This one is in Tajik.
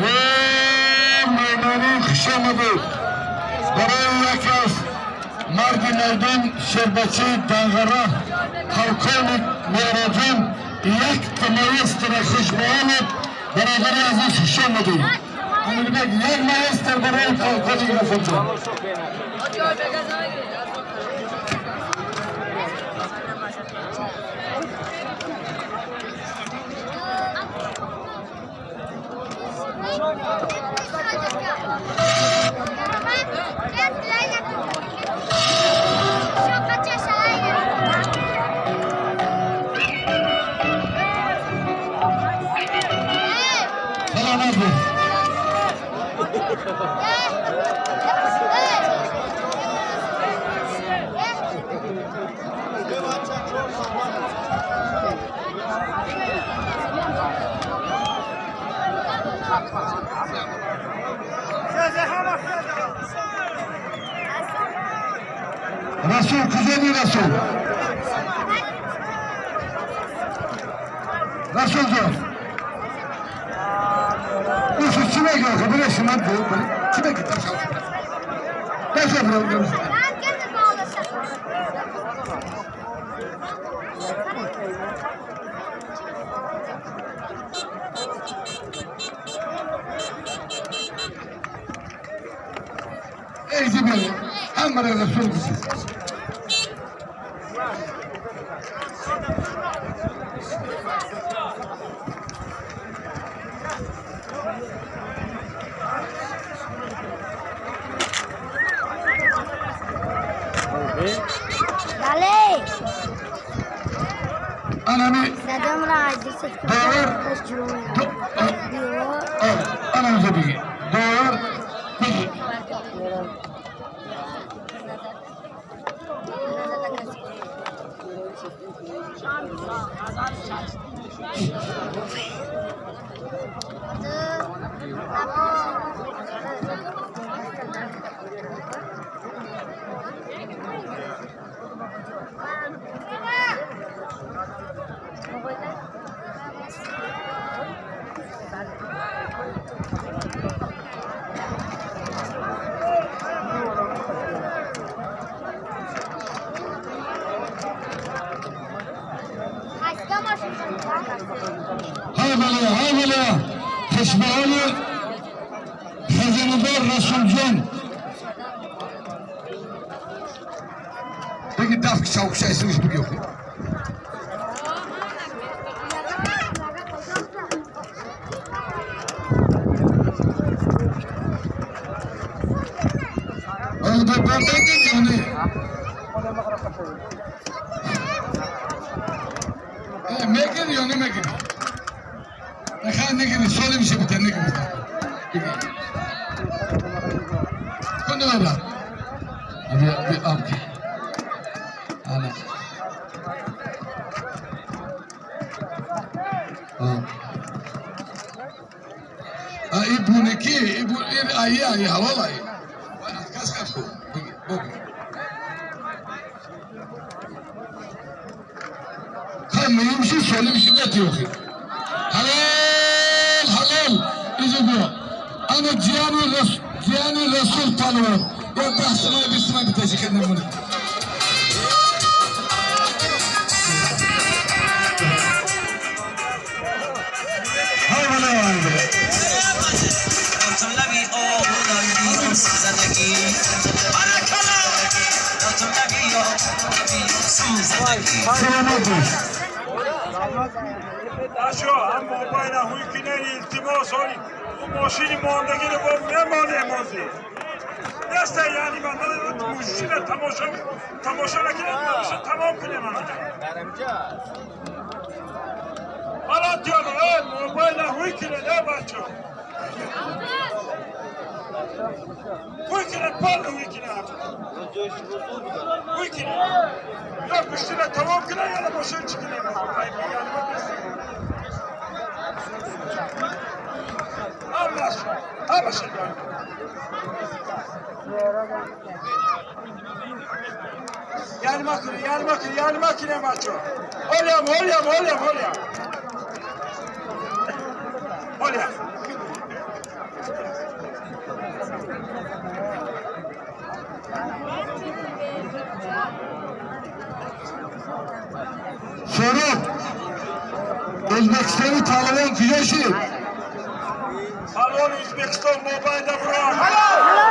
Меҳмонон, хуш омадед. Барои яке аз марди майдон, шербачаи Данғара, полковник Меҳроҷон, як маэстро хушбаомад. Бародари азиз, хуш омадед. Амирбек, як маэстр барои полковник Расулҷон. Саломат бош. Расул куҷоди, Расул? Расулҷон, Усу чӣ мегӯ? Бира, шумо чӣ мегӯ? Таша. Эй, зибел, ҳамаро Расул гусид. Бале. Анами Задам ра. Довар. Анамиза биги. Довар биги. Ҳай бале, ҳай бале, хушбаҳоли хазинадор Расулҷон. Биги, дафт чавкушайсиниш, биги. Охи, не? Мегири ё намегири? Нехай, негири, соли мише бите, негири. Кунду брат. Аби, аби, аби. Ана. А и буники, и бу, и аи, аи, ҳалол аи. Отказ кард ку. Биги, боги. Хай, муҳим ши, солим ши, мети охи. Ҳалол, ҳалол. Иҷо биё. Ана ҷияни Расул, ҷияни Расул палвон. Я 10 сумай, 20 сумай биташи хеле. Ҳай бале, ҳай бале. Саломат бош. Бачо, ҳам мобайна ҳуй кинени, илтимос, оли мошини мондагиро бо мемонем ҳозир. Неста, яъни ман мужчина тамошо тамошо накунем, тамошо тамом кунем ҳамина. Ҳала ҷон, э, мобайна ҳуй кинен, э, бачо. Ҳуй кинен, палла ҳуй кинен. Ҳуй кинен. Ё гӯштина тамом кунем, ё мошин чӣ кунем? Яъни ман неста. Ҳамаш, ҳамаша яъни. Yanıma kırın, yanıma kırın, yanıma kırın бачо. Олям, олям, олям, олям. Олям. So'rob, O'zbekistonlik polvon куҷо шид? Палвони Ӯзбекистон мобайнда бурад.